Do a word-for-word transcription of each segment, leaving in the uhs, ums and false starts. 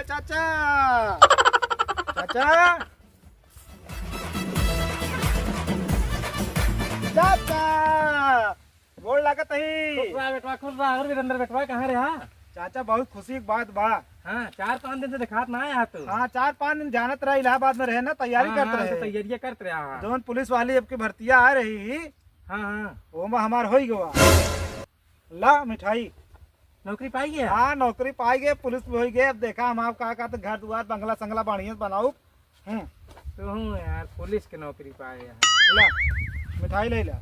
चाचा, चाचा, चाचा, गोड़ लागत ही। खुश रहा बेटवा, खुश रहा। और वीरेंद्र बेटवा, कहाँ रहा? चाचा, बहुत खुशी की बात बा। हाँ, चार पाँच दिन से देखात ना आया तू। हाँ, चार पाँच दिन जानत रहा, इलाहाबाद में रहे ना, तैयारी हाँ, करत हाँ, रहे। तो तैयारियाँ करत रहा। जौन पुलिस वाली अब की भर्तिया आ रही ही, हाँ, हाँ। वो में हमार होई गवा। ला मिठाई। नौकरी पाई गया? हाँ, नौकरी पाई गए, पुलिस भी होई गए। अब देखा हम आप का का तो घर दुआर बंगला संगला बढ़िया से बनाऊ। हम्म। तू हूँ यार, पुलिस के नौकरी पाए यार। ला, मिठाई ले ला।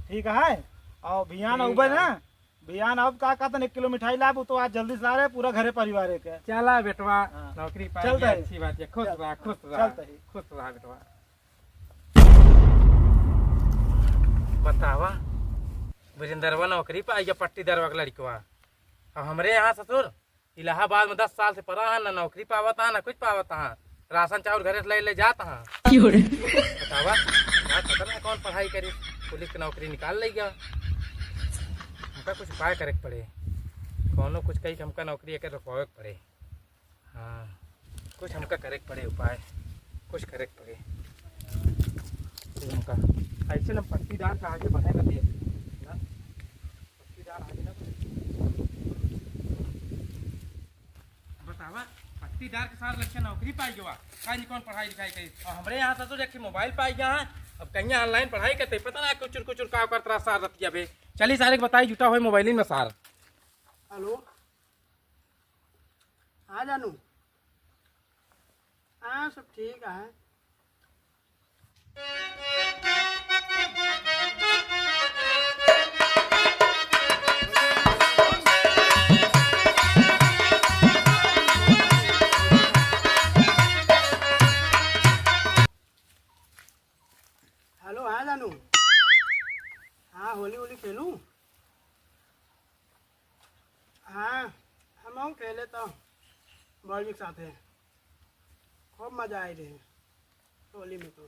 ठीक है, और बिहान ठीक आउबे है। ना, बिहान अब का का तो एक किलो मिठाई लाबू तो आज जल्दी से आ रहे पूरा घरे परिवार के। चला बेटवा, हाँ। नौकरी पाई चलता गया, है। अच्छी बात है। खुश चल। रहा, खुश रहा, चलता है। खुश रहा बेटवा। बतावा, वीरेंद्रवा नौकरी पाई गया, पट्टीदारवा के लड़कवा। अब हमरे यहाँ ससुर इलाहाबाद में दस साल से पड़ा है, ना नौकरी पावत है, ना कुछ पावत है, राशन चाउर घरे से ले, ले जात है। क्यों रे? बतावा, यार पता ना कौन पढ़ाई करी, पुलिस की नौकरी निकाल ले गया। हमका कुछ उपाय करे के पड़े, कौनो कुछ कही के हमका नौकरी एकर रुकवावे के पड़े। हाँ, कुछ हमका करे के पड़े उपाय, कुछ करे के पड़े। कुछ हमका ऐसे ना पट्टीदार का आगे बढ़े ना दे ना, पट्टीदार आगे ना बढ़े। बतावा, पट्टीदार के साथ लड़के नौकरी पाई गवा, का जी कौन पढ़ाई लिखाई करी? और हमरे यहाँ ससुर एक ठे मोबाइल पाई गया है, अब कहीं ऑनलाइन पढ़ाई करते, पता ना कुचुर कुचुर का करत रहा सार रतिया बे। चली सारे के बताई, जुटा होए मोबाइल में सार। हेलो। हाँ जानू, हाँ सब ठीक है। हेलो, हाँ जानू, हाँ होली होली खेलूँ? हाँ, हमहूँ खेले तो भौजी के साथे। खूब मजा आई रहे होली में तो।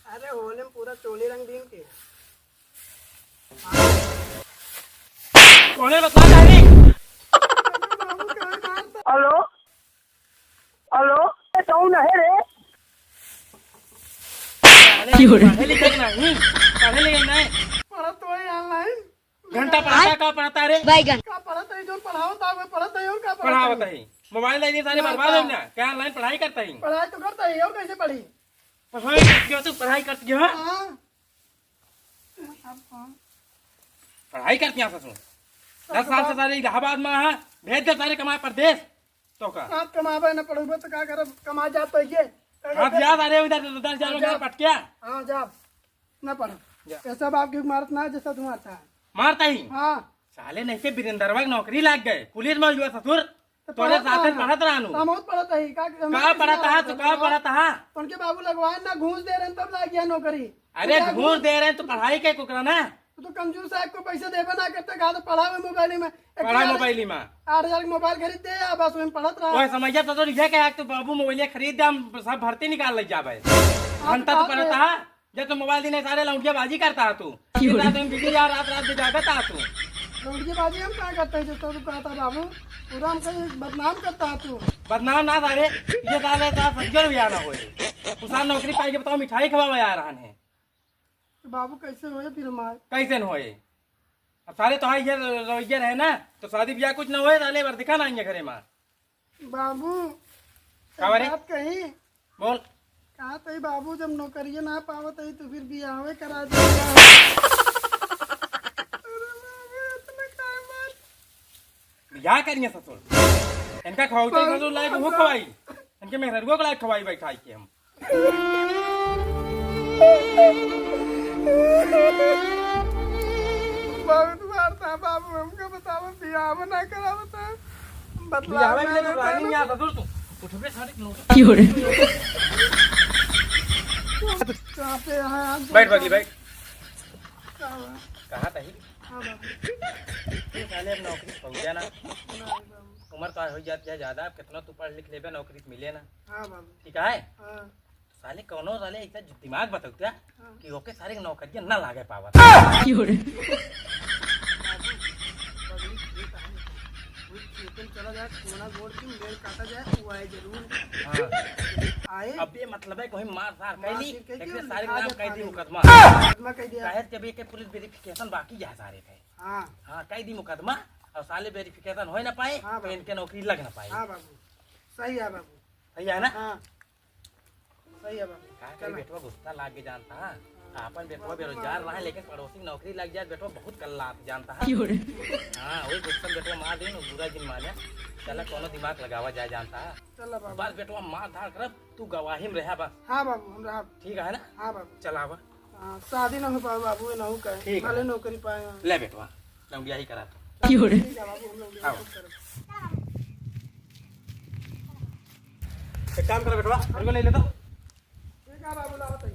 अरे होली में पूरा चोली रंग बीन के। कौने बता तारी? हेलो, हेलो, ये कौन है रे? क्यों रे? पढ़े लिखे के नहीं, पढ़े लिखे के नहीं। पढ़त तो है ऑनलाइन। घंटा पढ़ता, का पढ़ता रे? बैगन। का पढ़त है, जो पढ़ावत है, वो पढ़त है, और का पढ़त है? पढ़ावत है। मोबाइल दे दिए, सारे ना बर्बाद हो ना। क्या ऑनलाइन पढ़ाई करता है? पढ़ाई तो करता है, और कैसे पढ़ी? पढ़ाई करती हो तो पढ़ाई करती हो? हाँ। अब कौन? पढ़ाई करती हैं ससुर। दस साल से सारे इलाहाबाद में है, भेज दे सारे कमाए परदेश। तो का? आप कमाबे न पढ़बे तो का करब? कमा जात तो ये। आप जा सारे उधर, उधर जा, हाँ, जा। पटकिया। हाँ, जा। ना पढ़ब। जा। ऐसा बाप के मारत ना, जैसा तू मारता है। मारता ही? हाँ। साले नहीं के वीरेंद्रवा के नौकरी लाग गए, पुलिस में हुआ ससुर। तो तोरे पढ़त साथे रहा। पढ़त रहनु। हम बहुत पढ़त है, का, का पढ़त हा तू, का पढ़त हा? उनके बाबू लगवाए ना, घूस दे रहे हैं, तब लाग गया नौकरी। अरे तो क्या घूस घूस? दे रहे हैं तो पढ़ाई के कुकरा ना। तू तो कंजूस है, को पैसे देबे ना करते, कहा तो पढ़ावे मोबाइल में। पढ़ा मोबाइल में। आठ हजार के मोबाइल खरीद दे, या बस वही पढ़त रहा। ओए समझिया तो, तो लिखे के, एक तो बाबू मोबाइल खरीद दे, हम सब भर्ती निकाल ले जाबे। हाँ, घंटा तो तो बात पढ़त है। हा। जब तो मोबाइल दिन सारे लौंडिया बाजी करता हा तू। क्यों? दिन रात में बीड़ी यार रात रात में जागत हा तू। लौंडिया बाजी हम का करते हैं, जो तो तू कहता बाबू, पूरा हमको बदनाम करता हा तू। बदनाम ना सारे, ये साले साथ सज्जन भी आना होए। उसार नौकरी पाई के बताओ, मिठाई खवावे आ रहा है। तो बाबू कैसे होए फिर हमार? कैसे न होए? अब साले तो हाँ ये रवैया रहे ना, तो शादी ब्याह कुछ ना होए, साले बार दिखा ना आएंगे घरे में। बाबू, का बारे? एक बात कही? बोल। कहा तई बाबू जब नौकरिये ना पावत है तो फिर बियाहवे करा दे। अरे बाबू, इतना काहे बात? बियाह करिए ससुर। इनका खवाऊ तो ससुर लायक वो खवाई। इनके मेहररुआ को लायक खवाई बैठाई के हम। बहुत बार था बाबू, हमको बताओ, बियाह ना करावत है। बतला बियाह में ना तो लेता रानी है। यहाँ ससुर तू। उठबे सारे के लोग। क्यों रे? कहाँ पे यहाँ? बैठ बगली, बैठ। कहाँ? कहाँ तही? हाँ बाबू। ये साले अब नौकरी पहुँचा ना। नहीं बाबू। उम्र तो हो जाती है ज्यादा, अब कितना तू पढ़ लिख लेबे, नौकरी तो मिले ना। हाँ बाबू। ठीक है? हाँ। साले कौनो साले ऐसा दिमाग बताओ क्या हाँ। कि ओके सारे नौकरियां ना लागे पावत। क्यों रे? बाबू, पगली खेत है, वो खेते चला जाए, कोना गोड़ की मेड़ काटा जाए, वो आए जरूर। हाँ। आए। अब ये मतलब है कोई मार धार मार कैली, के कैली एकरे और सारे लिखा नाम दे कह दी थाने। मुकदमा। मुकदमा कह दिया। काहे जब ये के पुलिस वेरिफिकेशन बाकी है सारे के। हाँ। हाँ, कह दी मुकदमा और साले वेरिफिकेशन हो ना पाए, हाँ तो बाबू। इनके नौकरी लग ना पाए। हाँ बाबू, सही है बाबू। सही है ना? हाँ। सही है बाबू। का करी चला। बेटवा गुस्सा लाग के जानता है। हाँ। आपन बेटवा बाबू, बेरोजगार बाबू। रहा है, लेकिन पड़ोसी की नौकरी लग जाए, बेटवा बहुत कल्लात जानता है। क्यों रे? हाँ, वही गुस्सा में बेटवा मार दे, बुरा जिन माने। चला, कोनो दिमाग लगावा जाए जानता है। चला बाबू। बस बेटवा मार धार करब, तू गवाही में रहा बस। हाँ बाबू, हम रहा। ठीक है ना? हाँ बाबू। चला बा। हाँ, शादी ना हो पावे बाबू, ये ना हो कहे। ठीक है। भले नौकरी पाए हम। ले बेटवा, लौंडिया ही करा तू। क्यों रे? ठीक है बाबू, हम लोग आओ। एक काम करो बेटवा, मेरे को ले ले तो। ठीक है बाबू, लाओ तो।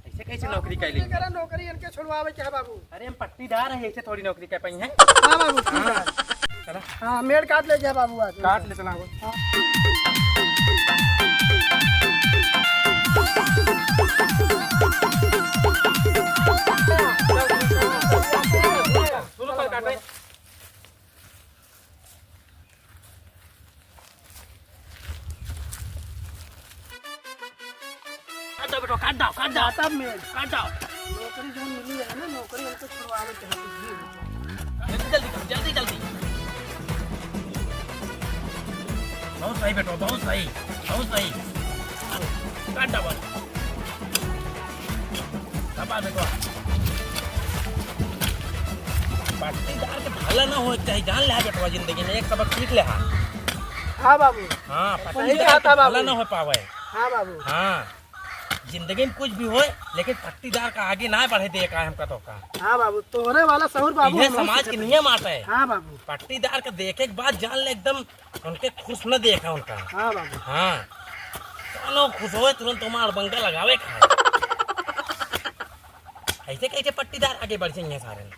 ऐसे कैसे नौकरी कर ली? करा नौकरी इनके छुड़वावे के है बाबू। अरे हम पट्टीदार हैं, ऐसे थोड़ी नौकरी कर पाई हैं। हाँ बाबू, ठीक है। हाँ। चला। हाँ, मेड़ काट ले गया बाबू आज। काट ले चला वो। हाँ। शुरू कर काटे। काट दो बेटवा, काट दो, काट दो। काटा मेड़। काट दो। नौकरी जो मिली है ना, नौकरी हमको छुड़वावे के है। जल्दी, जल्दी करो, जल्दी, जल्दी। बहुत सही बेटवा, बहुत सही, बहुत सही। काट दो बस। शाबाश बेटवा। पट्टीदार के भला ना होए के चाही, जान ले बेटवा, जिंदगी में एक सबक सीख ले हा। हाँ बाबू। हाँ, सही पट्टीदार कहा के था भला बाबू। ना हो पावे। हाँ बाबू। हाँ, जिंदगी में कुछ भी होए, लेकिन पट्टीदार का आगे ना बढ़े दे का हमका तो का। हाँ बाबू, तोहरे वाला सहूर बाबू ये हम समाज के सीखे। नियम आता है। हाँ बाबू। पट्टीदार का देखे के बाद जान ले एकदम उनके खुश न देखा उनका। हाँ बाबू। हाँ। कौनो खुश होए, तुरंत तुम्हारा अड़बंका लगावे खाए। ऐसे कैसे पट्टीदार आगे बढ़ जाएंगे सारे?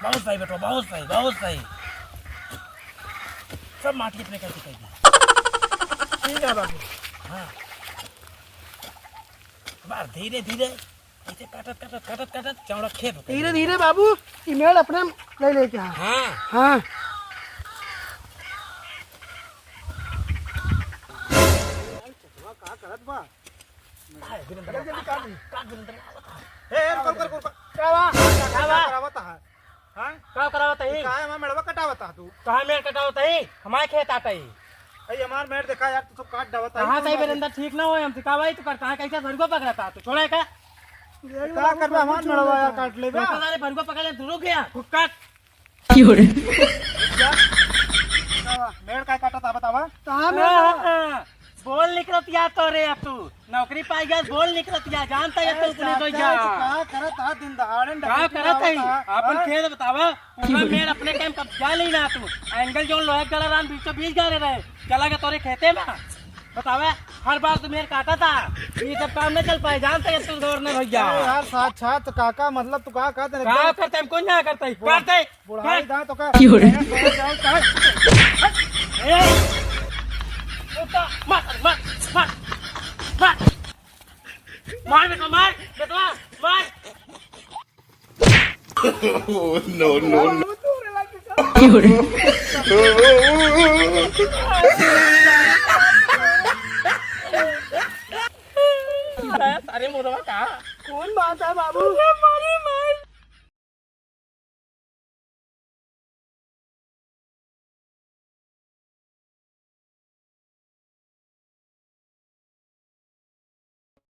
बहुत सही बेटवा, बहुत सही, बहुत सही। सब माटी अपने करके कह दी। ठीक है बाबू। हाँ। बार धीरे धीरे ऐसे काटत, काटत, काटत, काटत चौड़ा खेत होता है। धीरे धीरे बाबू, ई मेड़ अपने ले लेके आ। हाँ। हाँ। का करत बा? काहे वीरेंद्र? जल्दी, जल्दी काट दी। का वीरेंद्र? ए, ए, रुक, रुक, रुक, रुक। का बा? का बा? का करावत है? हाँ? का करावत है? काहे हमार मेड़वा कटावत है तू? कहाँ मेड़ कटावत है? हमारे खेत आता है। अरे हमार मेड़ देखा यार, तू सब काट डावत है। कहाँ से वीरेंद्र? ठीक ना हो, हम सिखावा ही तो करता है, कैसे भरुआ पकड़ता है तू? छोड़ा है का? का करबा हमार मेड़वा यार, काट लेबा। तो सारे भरुआ पकड़ ले, तू रुक गया, फुक्का। क्यों रे? मेड़ का काटा था बतावा? कहाँ मेड़? हाँ, हाँ। बोल निकलत या तो रे अब तू। नौकरी पाई गया, बोल निकलत या, जानता है तू अरे पुलिस हो चाचा, जा। का करत हा दिन दहाड़े का डकैती करत है? आवत हा? आपन हाँ? खेत बतावा। पूरा मेड़ अपने टाइम कब्जा ले ना तू। एंगल जोन लोहे गड़ा रान बीचों बीच गाड़े रहे। चला गया तोरे खेते में। बतावा, हर बार तू मेड़ काटा था। ये सब काम नहीं चल पाए, जानता है तू गवर्नर हो जा। अरे यार, साथ, साथ काका, मतलब तू का कहते हैं? का करते हैं? कोई ना करता है। बोला। करते हैं। बुढ़ाई दा तो का? क्यों रे? ए! मार, मार, मार, मार। मार बेटवा, मार, बेटवा, मार। Oh, no, no, no। क्यों रे? अरे, अरे, मुर्गा का? कौन बात है बाबू?